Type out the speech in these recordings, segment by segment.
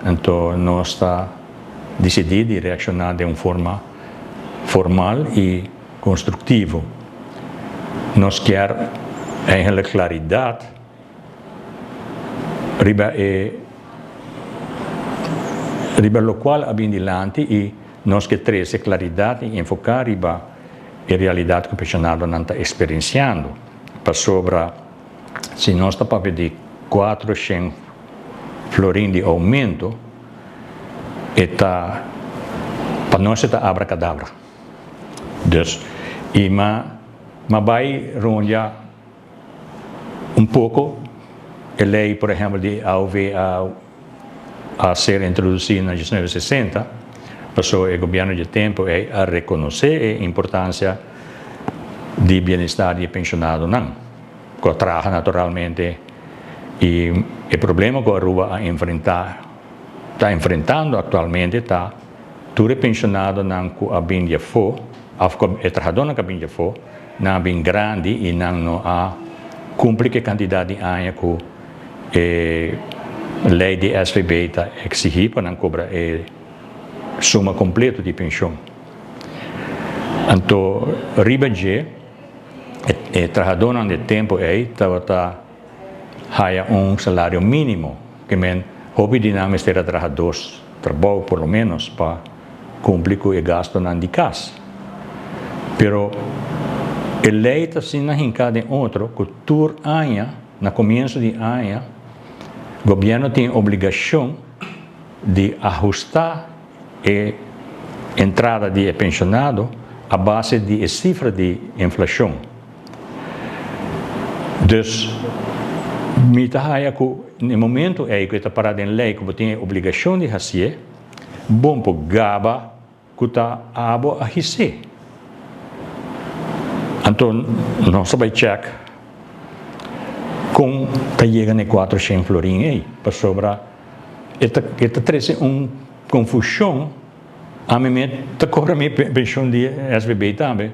Anto nos ta disidí di reakshoná den un forma formal i konstruktivo. Nos kier eigenlijk klaridat riba e riba lokual a bin dilanti i nos ke trese klaridat i enfoká riba e realidat ku penshonadonan ta eksperensiando. Pasobra si nos ta papia di 400 florin di oumento, e ta pa nos e ta abrakadabra. Dus i ma ma bai rondia un poko e lei por ehempel di AOV a a ser introdusí na 1960, pasobra e gobièrnu dje tempu ei a rekonosé e importansia di bienestar di e penshonadonan, ku a traha naturalmente i e problema ku Aruba a enfrentá, ta enfrentando aktualmente ta tur e penshonadonan ku a bin di afó òf ku e trahadónan ku a bin di afó, nan a bin grandi i nan no a kumpli ku e kantidat di aña ku e lei di SVB ta eksigí pa nan kobra e suma kompleto di penshon. Anto riba dje e trahadónan di e tempu ei tabata haya un salario mínimo, ke men hopi di nan mester a traha dos trabou por lo ménos pa kumpli ku e gastunan di kas. Pero e lei ta asina hinká den otro ku tur aña, na komienso di aña, gobièrnu tin e obligashon di ahustá e entrada di e penshonado a base di e sifra di inflashon. Dus, mi ta haya ku na e momento ei ku e ta pará den lei ku bo tin e obligashon di hasié, bon por gaba ku ta abo a his'é. Anto nos ta bai chèk kon ta yega na e 400 florin ei, pasobra e ta e ta trese un konfushon. Ami mi ta kobra mi penshon di SVB tambe,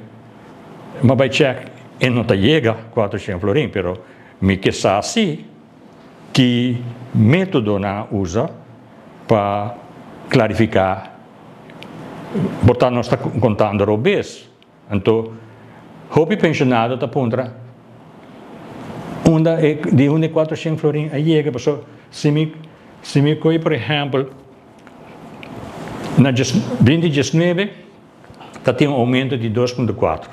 mi a bai chèk e no ta yega 400 florin, pero mi ke sa si ki método nan a usa pa klarifiká. Por ta nos ta kontando robes. Anto hopi penshonado ta puntra unda e di unda e 400 florin a yega pasobra si mi si mi koe por ehèmpel na 2019 ta tin un oumento di 2.4,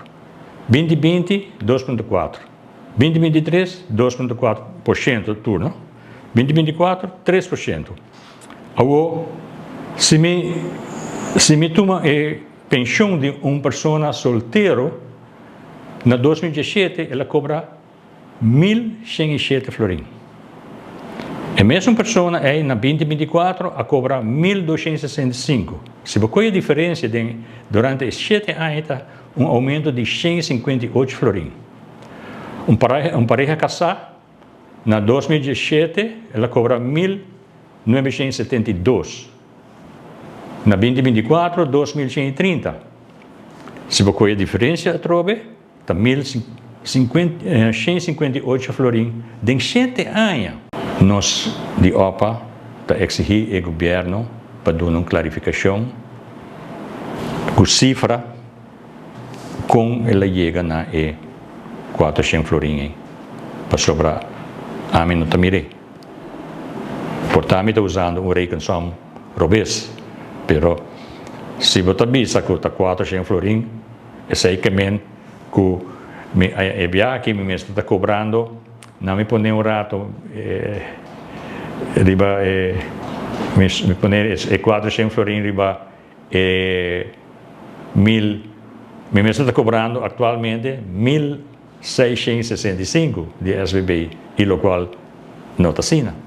2020 2.4, 2023 2.4% tur no, 2024 3%. Awor si mi si mi tuma e penshon di un persona soltero na 2017 el a kobra 1107 florin. E mesun persona ei na 2024 a kobra 1265. Si bo kohe e diferensia den durante e shete aña ta un oumento di 158 florin. Un pareha un pareha kasá na 2017 el a kobra 1972. Na 2024 2130. Si bo kohe e diferensia atrobe ta 1158 florin den shete aña. Nos di opa ta exigi e gobierno pa duna un clarificacion cu cifra con el a yega na e 400 florin ey, pasobra ami no ta mir'e. Por ta mi ta usando un rekensom robes, pero si bo ta bisa cu ta 400 florin, esey ke men cu mi e biaha aki mi mester ta cobrando, na mi pone un rato riba e mi pone e 400 florin riba e mil, mi mester ta cobrando actualmente 1665 di SVB y locual no ta asina.